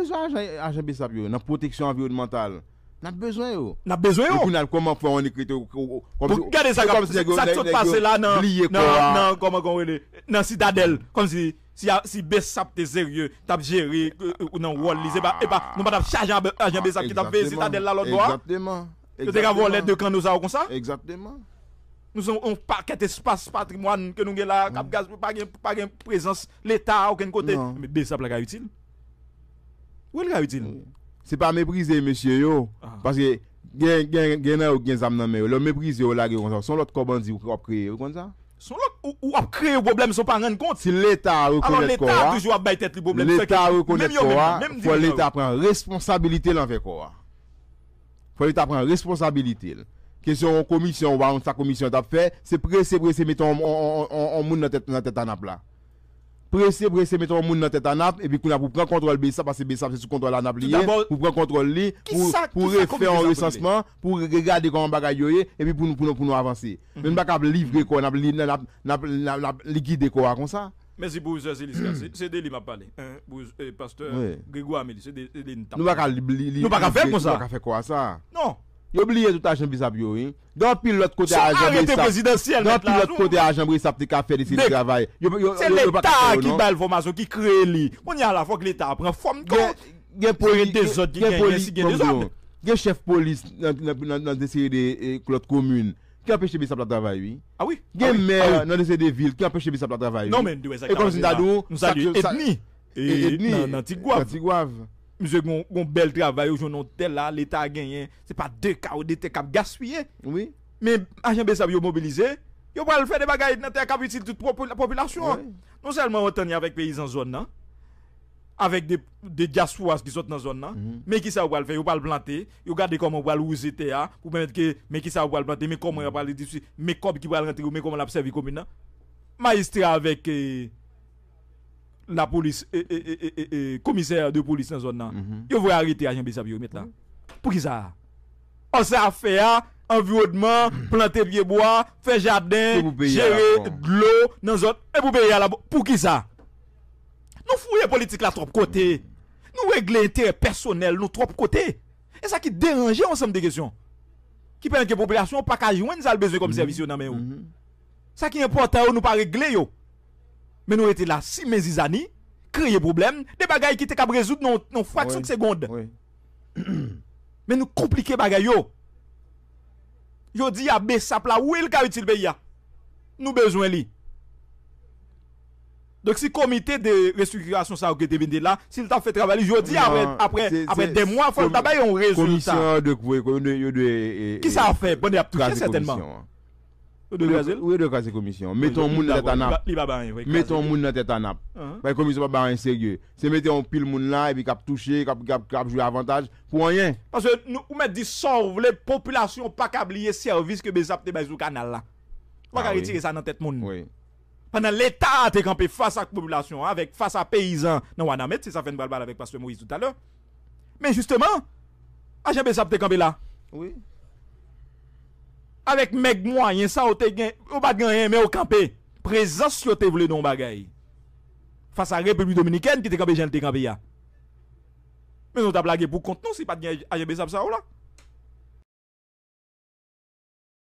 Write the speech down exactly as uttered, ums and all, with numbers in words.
Bezwen ajan, ajan besap yo nan pwoteksyon anviwònmantal. N ap bezwen yo. N ap bezwen yo. Kounye a, kòman fè yon nèg rete kòmsi. Gade sa k ap sot pase la nan, nan, nan, kòman, kòman rele, nan Sitadèl. Kòmsi si, si besap te serye, t ap jere nan wòl li. Se pa, e pa, nou pa t ap chaje ajan besap ki t ap veye Sitadèl la lòt bò a. Yo te ka vòlè de kanno sa yo konsa. Egzakteman. Nou se yon pakèt espas patrimwàn ke nou gen la, k ap gaz, pa gen, pa gen prezans Leta okenn kote. Men besap la ka itil. Wi, li ka itil. Se pa meprize mesye yo. Paske gen, gen, gen nan yo ki gen zam nan men yo. Lè w meprize yo, lage yo konsa. Se yon lòt kò bandi w ap kreye, ou konn sa? Se yon lòt, ou, ou ap kreye pwoblèm san w pa rann kont. Si Leta rekonèt kò a, Leta toujou ap bay tèt li pwoblèm. Leta rekonèt kò a, fò Leta pran responsabilite l anvè kò a. Fò Leta pran responsabilite l. Kesyon yon komisyon, ou pa konn sa komisyon an t ap fè, se prese, prese mete yon, yon, yon, yon, yon moun nan tèt, nan tèt ANAP la. Prese, prese mete yon moun nan tèt ANAP, epi kounye a pou pran kontwòl besap, paske besap se sou kontwòl ANAP li ye, pou pran kontwòl li, pou, pou refè yon resansman, pou regade kòman bagay yo ye, epi pou nou, pou nou, pou nou avanse. Men nou pa ka ap livre kò, n ap li, n ap, n ap, n ap, n ap likide kò a konsa. Mèsi pwofesè Silisca. Se, se de li m ap pale. Pastè Gregwa Ameli, se de, se de li n t ap pale. Nou pa ka li, li, li, nou pa ka fè l konsa. Nou pa ka fè kò a sa. Non. Yo bliye tout ajan besap yo, wi. Gen anpil lòt kote ajan besap. Gen anpil lòt kote ajan besap te ka fè de seri de travay. Yo, yo, yo, yo pa ka fè yo, non. Se Leta ki ba l fòmasyon, ki kreye li. Kounye a la, fòk Leta a pran fòm tou. Gen, gen polis, gen polis, gen dezòd. Gen chèf polis nan, nan, nan, nan de seri de, e, lòt komin ki anpeche besap la travay, wi. A wi. Gen mè nan de seri de vil ki anpeche besap la travay, wi. Non, men, e kòmsi m ta di w, nou salye Edny. Edny nan, nan Tigwav. Nan Tigwav. Misye gon, gon bèl travay, yo jwenn yon tè la, Leta genyen. Se pa de kawo de tè k ap gaspiye. Wi. Men ajan besap yo mobilize, yo pral fè de bagay nan tè k ap itil tout popilasyon an. Non sèlman yo antann avèk peyizan zòn nan, avèk de, de dyaspora ki sot nan zòn nan, men kisa yo pral fè? Yo pral plante, yo gade kòman yo pral wouze tè a, pou pèmèt ke, men kisa yo pral plante, men kòman yo pral edifye, men kòb ki pral rantre yo, men kòman l ap sèvi komin nan. Majistra avèk, e, lapolis, e, e, e, e, e, komisè de polis nan zòn nan, yo voye arete ajan besap yo met la. Poukisa? Ò, sa ap fè a, anviwònman, plante pyebwa, fè jaden, jere dlo nan zòn, e pou peyi a la, poukisa? Nou fouye politik la twòp kote. Nou regle enterè pèsonèl nou twòp kote. E sa ki deranje yon ansanm de kesyon ki pèmèt ke popilasyon an pa ka jwenn sa l bezwen kòm sèvis yo nan men yo. Sa ki enpòtan yo, nou pa regle yo. Men nou rete la simen zizani, kreye pwoblèm, de bagay ki te kab rezoud nan yon fraksyon de segonn. Men nou konplike bagay yo. Jodi a, besap la, wi, l ka itil peyi a. Nou bezwen li. Donk, si komite de restriktirasyon sa yo ki te mete la, si l t ap fè travay li jodi a, apre, apre, apre de mwa, fò l ta bay yon rezilta. Komisyon an dwe, yo dwe, yo dwe, e, e, kisa y ap fè pandan y ap touche sètènman? Yo dwe kraze l? Wi, yo dwe kraze komisyon an. Mete yon moun nan tèt ANAP. Li pa bay anyen vre. Mete yon moun nan tèt ANAP. Bay komisyon pa bay anyen serye. Se mete yon pil moun la, epi k ap touche, k ap, k ap, k ap jwe avantaj pou anyen. Paske nou, ou mèt di sa w vle, popilasyon pa ka bliye sèvis ke besap te bay sou kanal la. Ou pa ka retire sa nan tèt moun. Pandan Leta a te kanpe fas ak popilasyon an, avèk, fas a peyizan nan Wanament, se sa fè n pral pale avèk pastè Moïse toutalè. Men jisteman, ajan besap te kanpe la. Wi. Avèk mèg mwayen sa yo te gen, yo pa t gen anyen, men yo kanpe. Prezans yo te vle nan yon bagay. Fas a Repiblik Dominikèn ki te kanpe jan l te kanpe a. Men nou t ap lage pou kont nou si pa t gen ajan besap sa yo la.